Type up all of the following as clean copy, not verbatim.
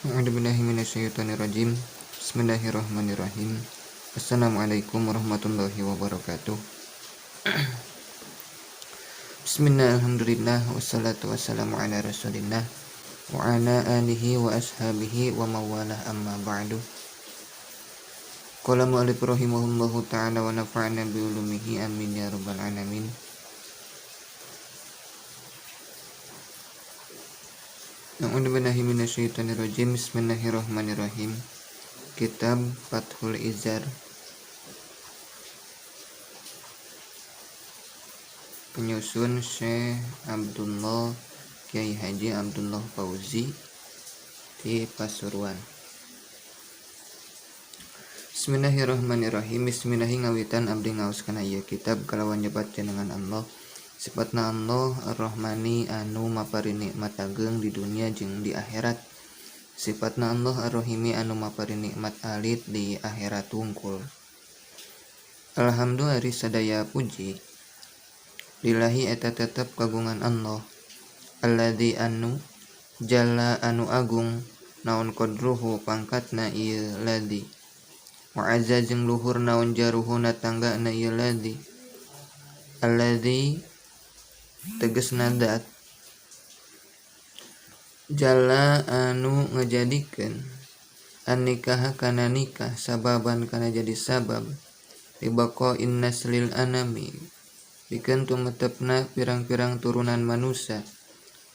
A'udzubillahi minasyaitonirrajim. Bismillahirrahmanirrahim. Assalamualaikum warahmatullahi wabarakatuh. Bismillah, alhamdulillah, wassalatu wassalamu ala rasulillah wa ala alihi wa ashabihi wa mawalah, amma ba'du. Qala mu'allif rahimahullahu ta'ala wa nafa'ana bi ulumihi, amin ya rabbal alamin. A'udzubillahi minasyaitonirrajim. Bismillahirrahmanirrahim. Kitab Fathul Izar, penyusun Syekh Abdullah Kiai Haji Abdullah Fauzi di Pasuruan. Bismillahirrahmanirrahim. Bismillahi ngawitan abdi ngaos kana ieu kitab kalawan nyebat jenengan Allah. Sipatna Allah Ar-Rahmani anu mapari nikmat ageng di dunia jeung di akhirat. Sipatna Allah Ar-Rahimi anu mapari nikmat alit di akhirat wungkul. Alhamdulillah ari sadaya puji lillahi eta tetep kagungan Allah. Alladzi anu jalla anu agung naon qadruhu pangkatna ieu ladzi. Wa azza jeung luhur naon jaruhuna tanggana ieu ladzi. Alladzi tegesna dat jalla anu ngajadikeun an-nikaha kana nikah sababan kana jadi sabab libaqa'in naslil anami pikeun tumetepna pirang-pirang turunan manusia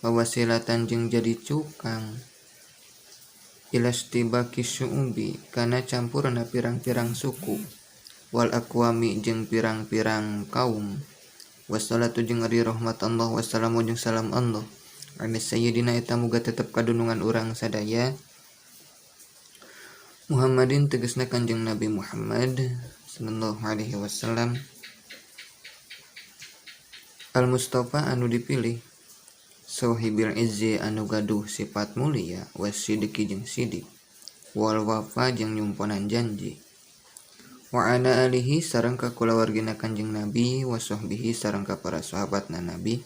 wawasilatan jeung jadi cukang ilastibaki syu'ubi kana campurna pirang-pirang suku wal aqwami jeung pirang-pirang kaum. Wassalatu jeung ari rahmat Allah wassalamu jeung salam Allah ala sayyidina eta muga tetep kadunungan urang sadaya Muhammadin tegasna Kanjeng Nabi Muhammad sallallahu alaihi wasallam Al Mustafa anu dipilih Sohibil izzi anu gaduh sifat mulia wasidiki jeung sidik wal wafa jeung nyumponan janji wa ala alihi sareng ka kulawargina Kanjeng Nabi wa sahbihi sareng ka para sahabatna Nabi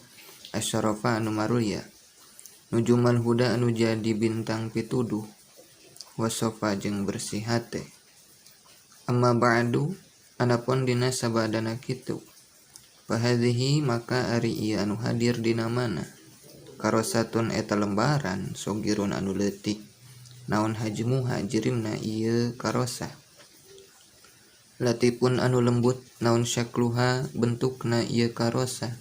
asyarafa anu marulya nujumal huda anu jadi bintang pituduh wasofa jeung bersih hate. Amma ba'du anapun dina sabadana kitu fahadhihi maka ari ieu anu hadir dina mana karosatun eta lembaran sogirun anu leutik naon hajmuha jirimna ieu karosah latipun anu lembut naon syakluha bentukna ieu karosah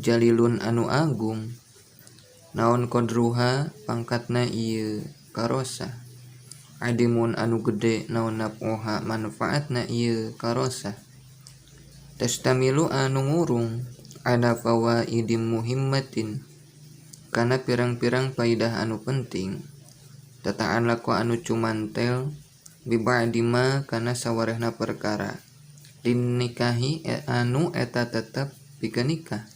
jalilun anu agung naon qadruha pangkatna ieu karosah adimun anu gede naon naf'uha manfaatna ieu karosah tastamilu anu ngurung ala fawaidim muhimmatin kana pirang-pirang faidah anu penting tataan laku anu cumantel biba'dima kana sawarehna perkara dinikahi anu eta tetep pikeun nikah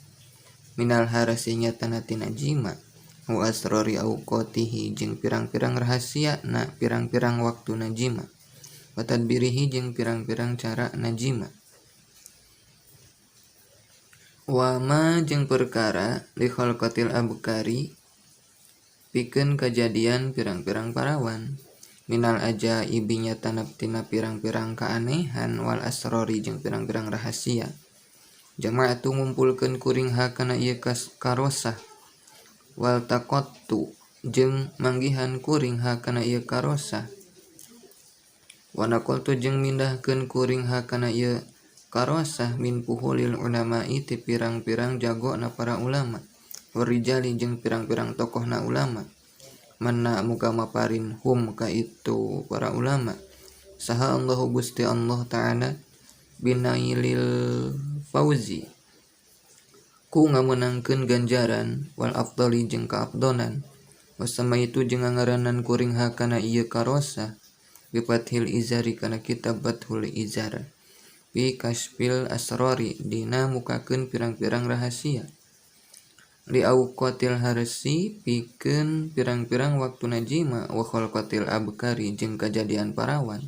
minal harasi nyatana tina jima wa asrori auqatihi jeung pirang-pirang rahasia na pirang-pirang waktuna jima wa tadbirihi jeung pirang-pirang cara na jima wa ma jeung perkara li khalqatil abkari pikeun kajadian pirang-pirang parawan minal ajaibi nyatana tina pirang-pirang kaanehan wal asrori jeung pirang-pirang rahasia jama'atu ngumpulkeun kuring ha kana ieu karosah wal taqattu jeung manggihan kuring ha kana ieu karosah wa naqaltu jeung mindahkeun kuring ha kana ieu karosah min puhulil ulama'i ti pirang-pirang jagona para ulama warijali jeung pirang-pirang tokohna ulama manna muga maparin hum ka itu para ulama saha Allahu Gusti Allah Ta'ala binailil fauzi ku ngamenangkeun ganjaran wal afdali jeung kaafdonan wasamaitu jeung ngangaranan kuring ha kana ieu karosah bi Fathil Izari kana kitab Fathul Izar fi kasfil asrori dina mukakeun pirang-pirang rahasia li auqatil harsi pikeun pirang-pirang waktuna jima wa khalqatil abkari jeung kajadian parawan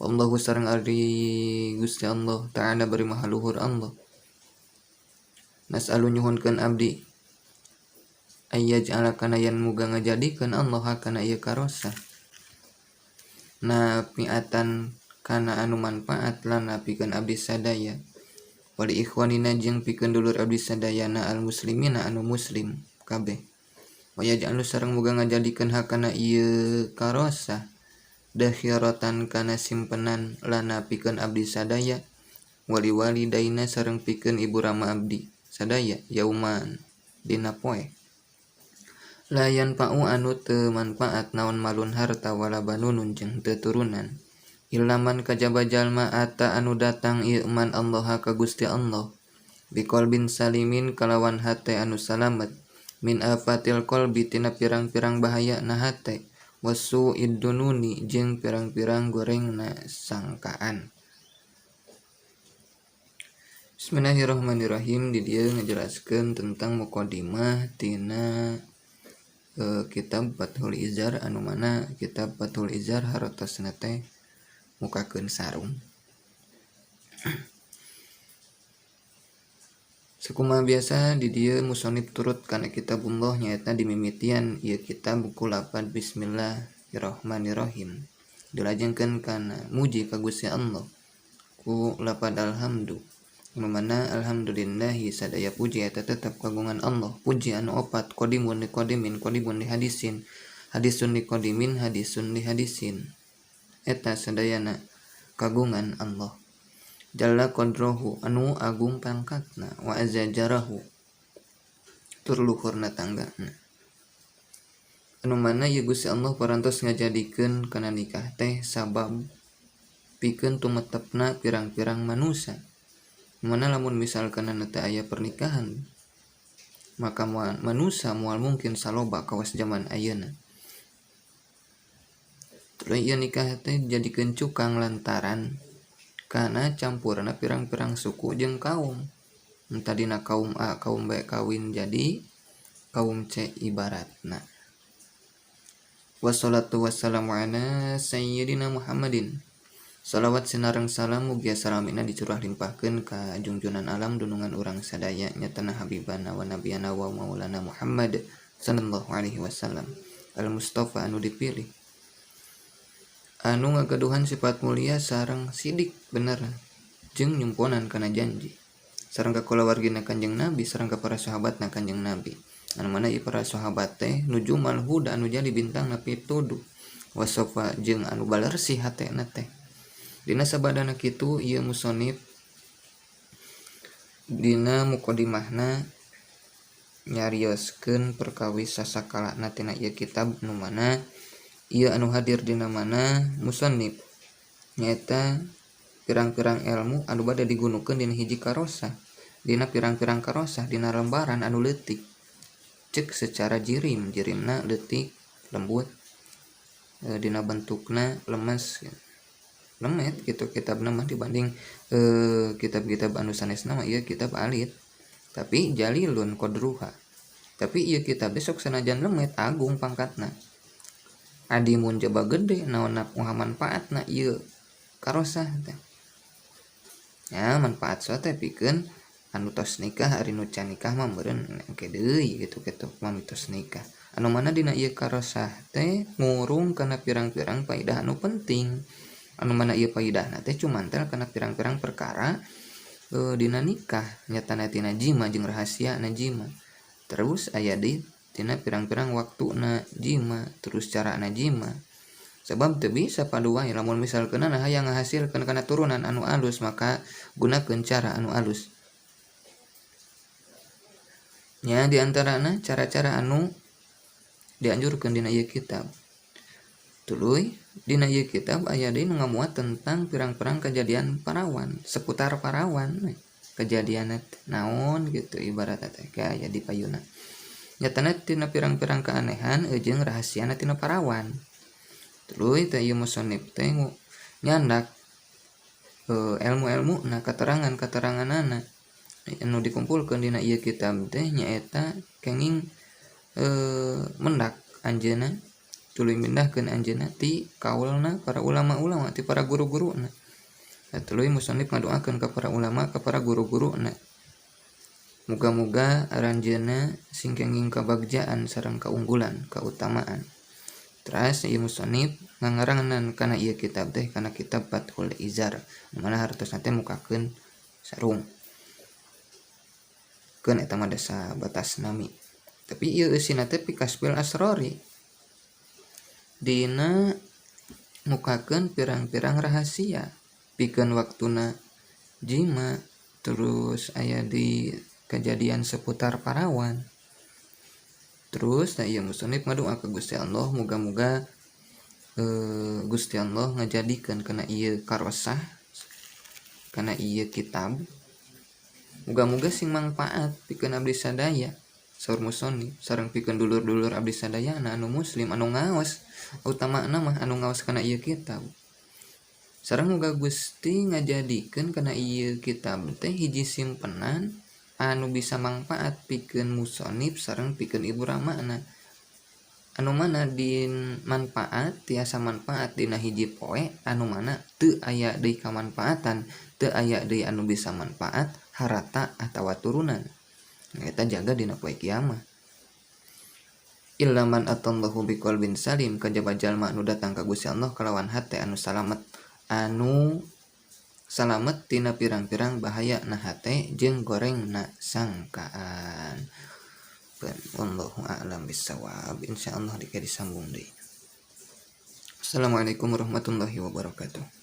wallahu sareng ari Gusti Allah Ta'ala bari maha luhur Allah nas'alu nyuhunkeun abdi Ayyaj'ala kana yen muga ngajadikeun Allah kana ieu karosah nafiatan kana anu manfaat lana pikeun abdi sadaya wali ikhwanina jeung pikeun dulur abdi sadayana al muslimina anu muslim kabeh. Wa yaj'alu sareng muga ngajadikeun hakana ieu karosah dakhiratan kana simpenan lana pikeun abdi sadaya wali walidaina sareng pikeun ibu rama abdi sadaya yauman dina poe layan pa'u anu teu manfaat naon malun harta wala banunun jeung teu turunan ilaman kajaba jalma ata anu datang ieu man Allah ka Gusti Allah biqalbin salimin kalawan hate anu salamet min afatil qalbi tina pirang-pirang bahaya na hate wasu'id dununi jeung pirang-pirang gorengna sangkaan. Bismillahirrahmanirrahim. Di dieu ngajelaskeun tentang muqaddimah tina kitab Fathul Izar anu mana kitab Fathul Izar hartosna teh mukakeun sarung. Sakumaha biasa di dieu musonib turut kana kitabullah nyaeta dimimitian ieu kitab buku lapad bismillahirrahmanirrahim dilajengkeun kana muji ka Gusti Allah ku lapad alhamdu anu mana alhamdulillahi sadaya puji eta tetep kagungan Allah puji anu opat qadimun li qadimin qadimun li hadisin hadisun li qadimin hadisun li hadisin eta sadayana kagungan Allah jalla qadruhu anu agung pangkatna wa azza jarahu tur luhurna tanggana anu mana ieu Gusti Allah parantos ngajadikeun kana nikah teh sabab pikeun tumetepna pirang-pirang manusia. Mana lamun misalkan teu aya pernikahan maka manusia moal mungkin saloba kawas zaman ayeuna. Tuluy ieu nikah teh dijadikeun cukang lantaran kana campurna pirang-pirang suku jeung kaum. Tadina kaum A kaum B kawin jadi kaum C ibaratna. Wassalatu wassalamu ala sayyidina Muhammadin. Salawat sinareng salam mugia salamina dicurah limpahkeun ka jungjunan alam dunungan urang sadaya nyatana habibana wa nabiyana wa maulana Muhammad sallallahu alaihi wasallam al Mustafa anu dipilih anu ngagaduhan sifat mulia sareng sidik bener jeung nyumponan kana janji sareng ka kulawargina Kanjeng Nabi sareng ka para sahabatna Kanjeng Nabi anu mana ieu para sahabat teh nujumal huda anu jadi bintang na pituduh wasofa jeung anu balersih hatena teh. Dina sabadana kitu ieu musonib dina muqaddimahna nyarioskeun perkawis sasakalana tina ieu kitab nu mana ieu anu hadir dina mana musonib nyaeta pirang-pirang ilmu anu bade digunukeun dina hiji karosah dina pirang-pirang karosah dina lembaran anu leutik cek secara jirim jirimna leutik lembut dina bentukna lemes lemet gitu kitab nama dibanding kitab-kitab anu sanesna mah ieu kitab alit tapi jalilun qadruha tapi ieu kitab besok sanajan lemet agung pangkatna adimun jaba gede naon manfaatna ieu karosah teh ya manfaat so teh pikeun anu tos nikah ari nu can nikah mah meureun engke deui gitu kitu mami tos nikah anu mana dina ieu karosah teh ngurung kana pirang-pirang paedah anu penting anu mana ieu paidahna teh cumantel kana pirang-pirang perkara dina nikah nyatana tina jima jeung rahasia na jima terus aya di tina pirang-pirang waktuna jima terus carana jima sebab teu bisa padu wae lamun misalkeun hayang ngahasilkeun kana turunan anu alus maka gunakeun cara anu alus nya di antarana cara-cara anu dianjurkeun dina ieu kitab. Tuluy dina ieu kitab aya deui nu ngamuat tentang pirang-pirang kejadian parawan seputar parawan kejadian naon gitu ibaratna teh aya di payuna nyatana tina pirang-pirang keanehan jeung rahasiana tina parawan. Tuluy teh ieu musonib teh nyandak ilmu-ilmu na keterangan-keteranganana anu dikumpulkeun dina ieu kitab teh nyaeta kenging mendak anjeunna tuluy mindahkeun anjeunna ti kaulna para ulama-ulama ti para guru-guruna. Tuluy musonib ngadoakeun ka para ulama ka para guru-guruna. Muga-muga aranjeunna sing kenging kabagjaan sareng kaunggulan kautamaan. Teras ieu musannif ngangarangan kana ieu kitab teh kana kitab Fathul Izar, mana hartosna teh mukakeun sarung. Keun eta mah dasa batas nami. Tapi ieu eusina teh pikasfil asrori. Dina mukakeun pirang-pirang rahasia pikeun waktuna jima, terus aya di kejadian seputar parawan. Terus nah ieu musannif ngadua ka Gusti Allah muga-muga Gusti Allah ngajadikeun kana ieu karosah kana ieu kitab muga-muga sing mangpaat pikeun abdi sadaya saur musannif sareng pikeun dulur-dulur abdi sadayana anu muslim anu ngaos, utamana mah anu ngaos kana ieu kitab. Sareng muga Gusti ngajadikeun kana ieu kitab teh hiji simpenan anu bisa mangpaat pikeun musannif sareng pikeun ibu ramana, anu mana din manfaat tiasa manfaat dina hiji poe anu mana teu aya deui kamanfaatan, teu aya deui anu bisa manfaat harata atawa turunan. Eta jaga dina poe kiamat. Illa man atallahu biqalbin salim, kajaba jalma anu datang ka Gusti Allah kalawan hate anu salamet, anu salamet tina pirang-pirang bahaya na hate jeung goreng na sangkaan. Wallahu a'lam bissawab. Insyaallah dika disambung deui. Assalamualaikum warahmatullahi wabarakatuh.